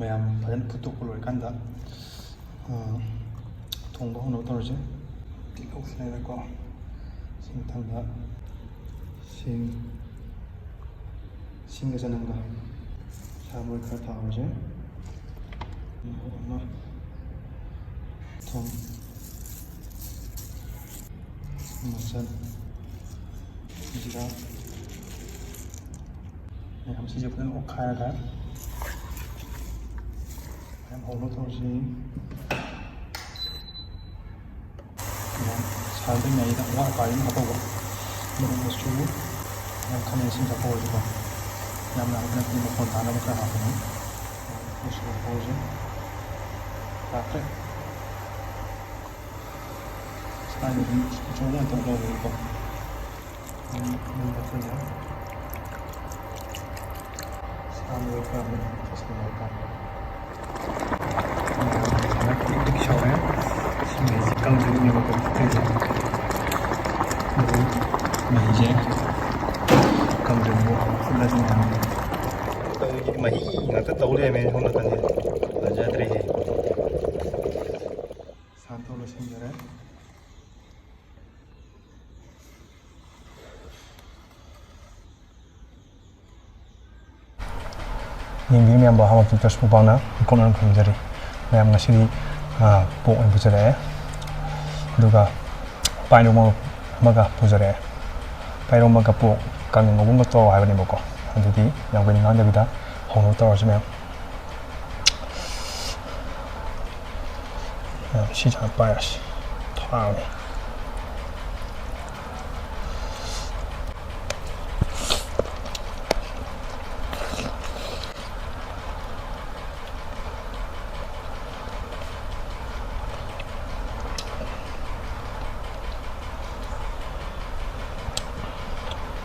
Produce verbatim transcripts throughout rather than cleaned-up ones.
ꯃꯌꯥꯝ ꯐꯖꯅ ꯐꯨꯠꯇꯣꯛꯄ ꯂꯣꯏꯔꯀꯥꯟꯗ, ꯑ, ꯊꯣꯡꯕ ꯍꯧꯅꯕ ꯇꯧꯔꯁꯦ꯫ ꯇꯤꯜꯍꯧꯁꯤ ꯂꯩꯔꯦꯀꯣ꯫ ꯁꯤ ꯃꯊꯪꯗ ꯁꯤꯡ, ꯁꯤꯡꯒ ꯆꯅꯝꯒ ꯁꯥ ꯃꯔꯣꯏ ꯈꯔ ꯊꯥꯍꯧꯔꯁꯦ꯫ ꯃꯣꯔꯣꯛ ꯑꯃ, ꯊꯨꯝ, ꯃꯆꯜ, ꯖꯤꯔꯥ, ꯃꯌꯥꯝꯁꯤꯁꯨ ꯐꯖꯅ ꯑꯣꯠꯈꯥꯏꯔꯒ ꯃꯌꯥꯝ ꯍꯧꯅ ꯇꯧꯔꯁꯤ꯫ ꯃꯌꯥꯝ ꯁꯥꯗ꯭ꯔꯤꯉꯩꯗ ꯑꯋꯥꯠ ꯑꯄꯥ ꯑꯗꯨꯝ ꯍꯥꯞꯍꯧꯕ꯫ ꯃꯣꯔꯣꯛ ꯃꯆꯨ, ꯃꯌꯥꯝ ꯈꯥꯃꯦꯟ ꯑꯁꯤꯟꯕ ꯍꯥꯞꯍꯧꯔꯁꯤꯀꯣ꯫ ꯌꯥꯝ ꯌꯥꯝꯕ ꯅꯠꯇꯦ, ꯃꯈꯣꯟ ꯇꯥꯅꯕ ꯈꯔ ꯍꯥꯞꯄꯅꯤ꯫ ꯃꯆꯨ ꯍꯥꯞꯍꯧꯔꯁꯤ꯫ ꯌꯥꯈ꯭ꯔꯦ꯫ ꯁꯥꯁꯦ ꯑꯗꯨꯝ ꯆꯣꯡ ꯆꯣꯡ ꯇꯧ ꯂꯧꯔꯦꯕꯀꯣ꯫ ꯑꯗꯨꯝ ꯑꯗꯨꯝ ꯍꯥꯞꯆꯤꯜꯂꯦ꯫ ꯁꯥ ꯃꯔꯣꯏ ꯈꯔ ꯑꯃꯨꯛ ꯍꯥꯞꯆꯤꯜꯂꯦ ꯍꯥꯏꯇꯥꯔꯦ꯫ ꯁꯥꯎꯔꯦ꯫ ꯁꯤ ꯃꯍꯤꯁꯦ ꯀꯪꯗꯣꯏꯅꯦꯕꯀꯣ ꯐꯨꯠꯇꯣꯏꯁꯦ꯫ ꯑꯗꯨ ꯃꯍꯤꯁꯦ ꯀꯪꯗ꯭ꯔꯤꯕ ꯐꯨꯠꯂꯁꯤ ꯃꯌꯥꯝ꯫ ꯇꯧꯔꯤꯁꯦ ꯃꯍꯤ ꯉꯥꯛꯇ ꯇꯧ ꯂꯩꯔꯝꯃꯦ ꯁꯣꯝ ꯅꯥꯀꯟꯁꯦ꯫ ꯐꯖꯗ꯭ꯔꯦꯍꯦ꯫ ꯁꯥ ꯊꯣꯡ ꯂꯣꯏꯁꯤꯟꯖꯔꯦ꯫ ꯌꯦꯡꯕꯤꯔꯤꯕ ꯃꯌꯥꯝꯕꯨ ꯍꯥꯃ ꯄꯤꯛꯇ꯭ꯔꯁ ꯃꯨꯛꯕꯥꯡꯅ ꯏꯀꯣꯟ ꯑꯣꯏꯅ ꯈꯨꯔꯨꯝꯖꯔꯤ꯫ ꯃꯌꯥꯝ ꯉꯁꯤꯗꯤ, ꯑ, ꯄꯣꯛ ꯑꯣꯏꯅ ꯄꯨꯖꯔꯛꯑꯦ꯫ ꯑꯗꯨꯒ ꯄꯥꯏꯔꯣꯃ ꯑꯃꯒ ꯄꯨꯖꯔꯛꯑꯦ꯫ ꯄꯥꯏꯔꯣꯃꯒ ꯄꯣꯛ ꯀꯥꯡꯉꯧ ꯉꯧꯕ ꯑꯃꯒ ꯇꯧꯔꯣ ꯍꯥꯏꯕꯅꯦꯕꯀꯣ꯫ ꯑꯗꯨꯗꯤ ꯌꯥꯝ ꯀꯨꯏꯅ ꯉꯥꯡꯗꯕꯤꯗ ꯍꯧꯅꯕ ꯇꯧꯔꯁꯤ ꯃꯌꯥꯝ꯫ ꯁꯤ ꯁꯨꯃꯥꯏꯅ ꯄꯥꯏꯔꯁꯤ꯫ ꯊꯥꯎꯅꯤ꯫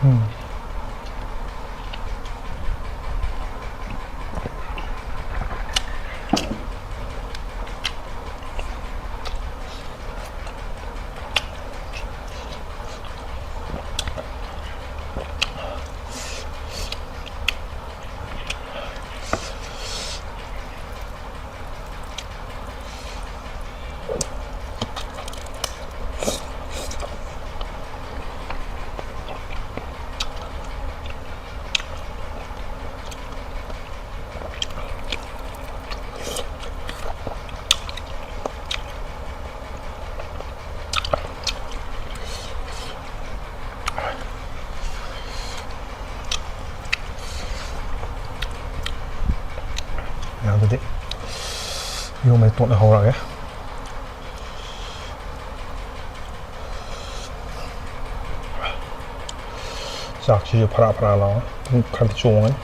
ꯎꯝ꯫ ꯑꯗꯨꯗꯤ ꯌꯨꯝ ꯃꯩ ꯇꯣꯠꯅ ꯍꯧꯔꯛꯑꯒꯦ꯫ ꯆꯥꯛꯁꯤꯁꯨ ꯐꯔꯥ ꯐꯔꯥ ꯂꯥꯎꯔꯦ꯫ ꯄꯨꯡ ꯈꯔꯗꯤ ꯆꯣꯡꯉꯅꯤ꯫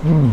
ꯎꯝ꯫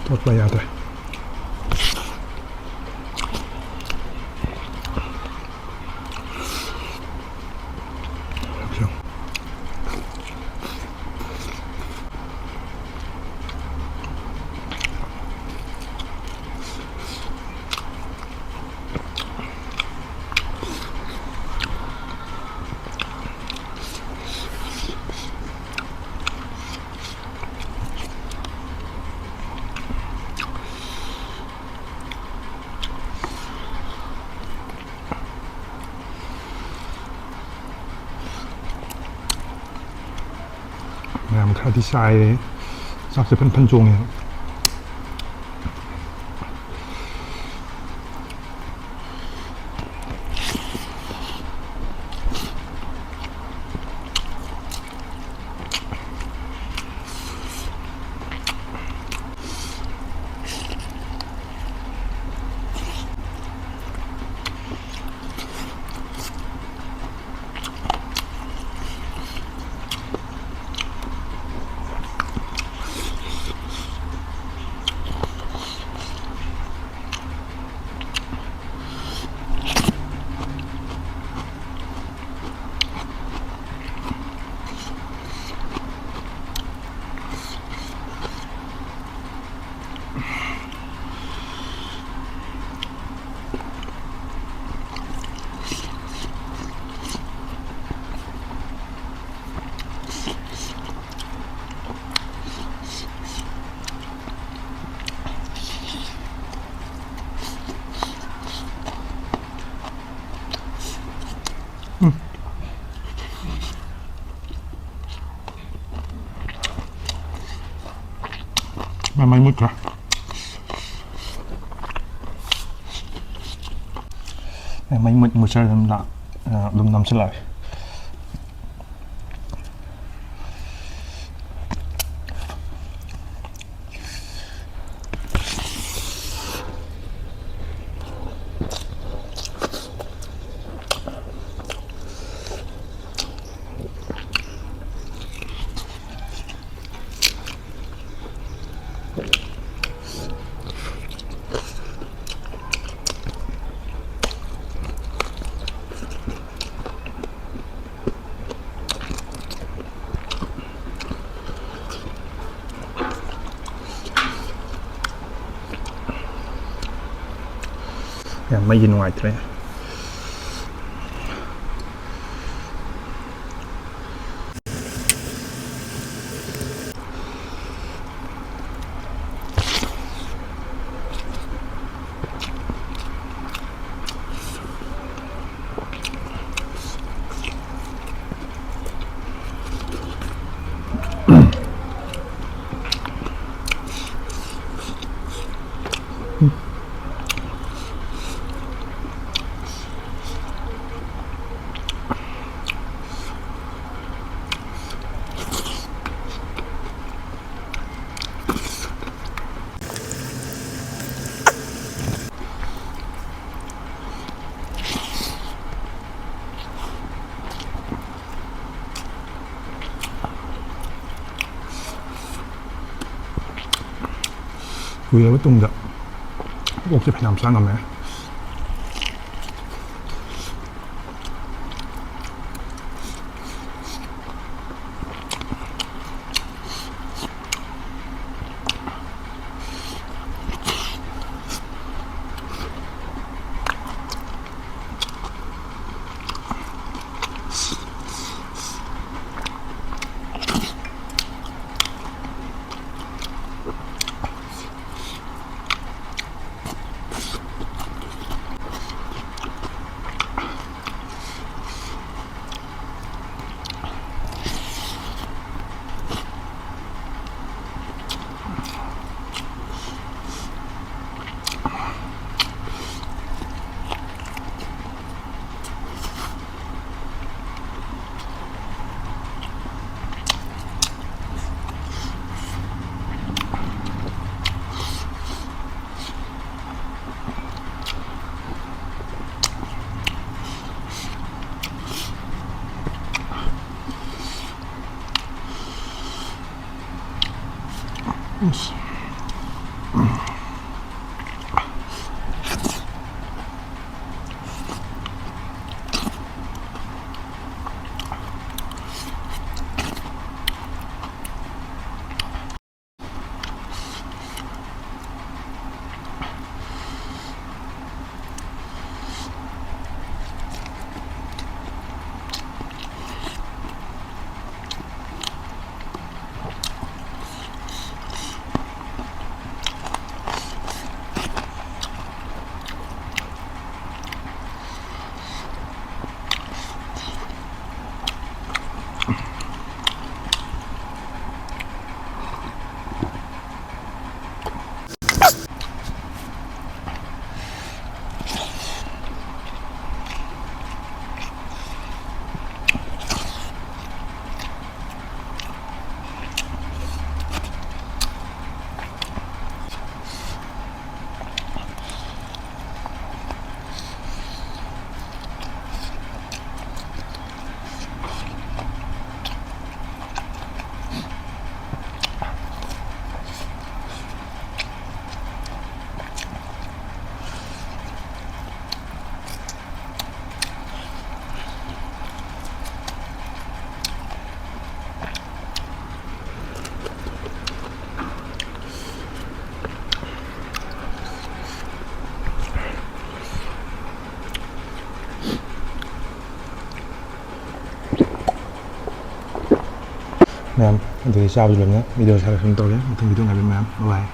ꯇꯣꯠꯄ ꯌꯥꯗ꯭ꯔꯦ꯫ ꯃꯌꯥꯝ ꯈꯔꯗꯤ ꯆꯥꯏꯔꯦ꯫ ꯆꯥꯛꯁꯦ ꯐꯟ ꯐꯟ ꯆꯣꯡꯉꯦ꯫ ꯃꯩ ꯃꯨꯠꯈ꯭ꯔꯦ꯫ ꯃꯩ ꯃꯨꯠ ꯃꯨꯠꯆꯔ ꯑꯗꯨꯝ ꯂꯥꯛ-, ꯑ, ꯑꯗꯨꯝ ꯅꯝꯁꯤꯜꯂꯛꯑꯒꯦ꯫ ꯌꯥꯝ ꯃꯩꯗꯤ ꯅꯨꯡꯉꯥꯏꯇ꯭ꯔꯦ꯫ ꯀꯨꯏꯔꯕ ꯇꯨꯡꯗ ꯑꯣꯛꯁꯦ ꯐꯅꯌꯥꯝ ꯆꯥ ꯉꯝꯃꯦ꯫ ꯃꯌꯥꯝ ꯑꯗꯨꯗꯤ ꯆꯥꯕꯁꯨ ꯂꯣꯏꯅ ꯚꯤꯗꯤꯑꯣ ꯁꯥꯔ ꯁꯨꯝ ꯇꯧꯔꯦ꯫ ꯃꯊꯪ ꯚꯤꯗꯤꯑꯣ ꯉꯥꯏꯕꯤꯌꯨ ꯃꯌꯥꯝ꯫ ꯕꯥꯏ꯫